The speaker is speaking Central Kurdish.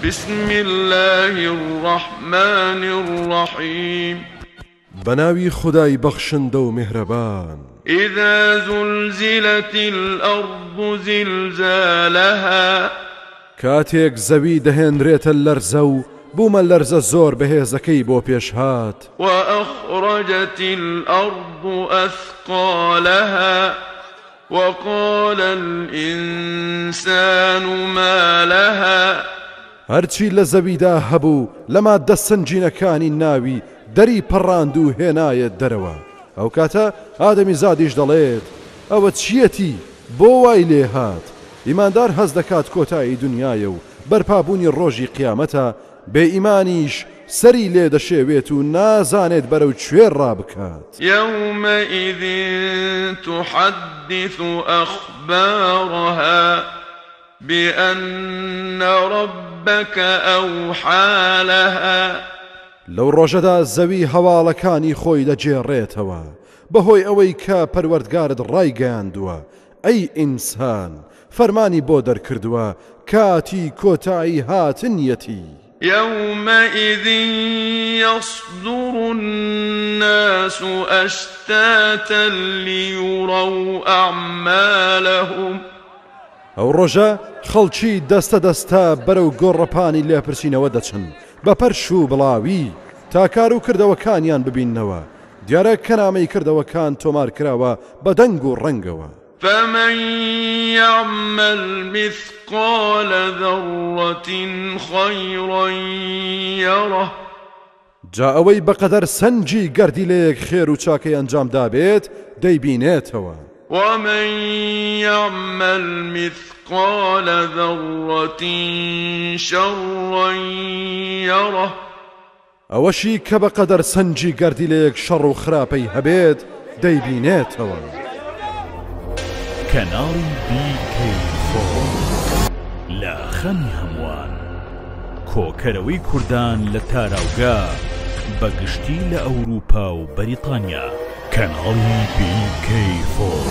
بسم اللە الرحمن الرحیم. بەناوی خودای بەخشندە و میهرەبان. اذا زلزلت الارض زلزالها. کاتێک زەوی دەهێنرێتە لەرزە و بوومە لەرزە زۆر بەهێزەکەی بۆ پێش هات. وأخرجت الارض اثقالها وقال الانسان ما لها. هەرچی لە زەویدا هەبوو لە ماددە سەنگینەکانی ناوی دەری پەڕاند و هێنایە دەرەوە، ئەوکاتە ئادەمیزادیش دەڵێت، ئەوە چییەتی، بۆ وای لێ هات؟ ئیماندار هەست دەکات کۆتایی دونیایە و بەرپابوونی ڕۆژی قیامەتە، بێ ئیمانیش سەری لێ دەشێوێت و نازانێت بەرەو کوێ ڕابکات. یومئذ تحدث اخبارها بأن ربک اوحی لها. لەو ڕۆژەدا زەوی هەواڵەکانی خۆی دەگێڕێتەوە بەهۆی ئەوەی کە پەروەردگارت ڕایگەیاندووە، ئەی ئینسان، فەرمانی بۆ دەرکردووە کاتی کۆتایی هاتنیەتی. یومئذ یصدر الناس اشتاتا لیروا اعمالهم. ئەو ڕۆژە خەڵکی دەستە دەستە بەرەو گۆڕەپانی لێپرسینەوە دەچن بە پەرش و بڵاوی تا کار و کردەوەکانیان ببیننەوە، دیارە کە نامەی کردەوەکان تۆمار کراوە بە دەنگ و ڕەنگەوە. فمن یعمل مثقال ذرة خیرا یره. جا ئەوەی بەقەدەر سەنگی گەردیلەیەک خێر و چاکەی ئەنجام دابێت دەیبینێتەوە. ومن یعمل مثقال ذرة شرا یره. ئەوەشی کە بەقەدەر سەنگی گەردیلەیەک شەڕ و خراپەی هەبێت دەیبینێتەوە. کەناڵی بی کەی فۆر لە خەمی هەمووان. کۆکەرەوەی کوردان لە تاراوگە بە گشتی لە ئەوروپا و بەریتانیا. کەناڵی بی کەی فۆر.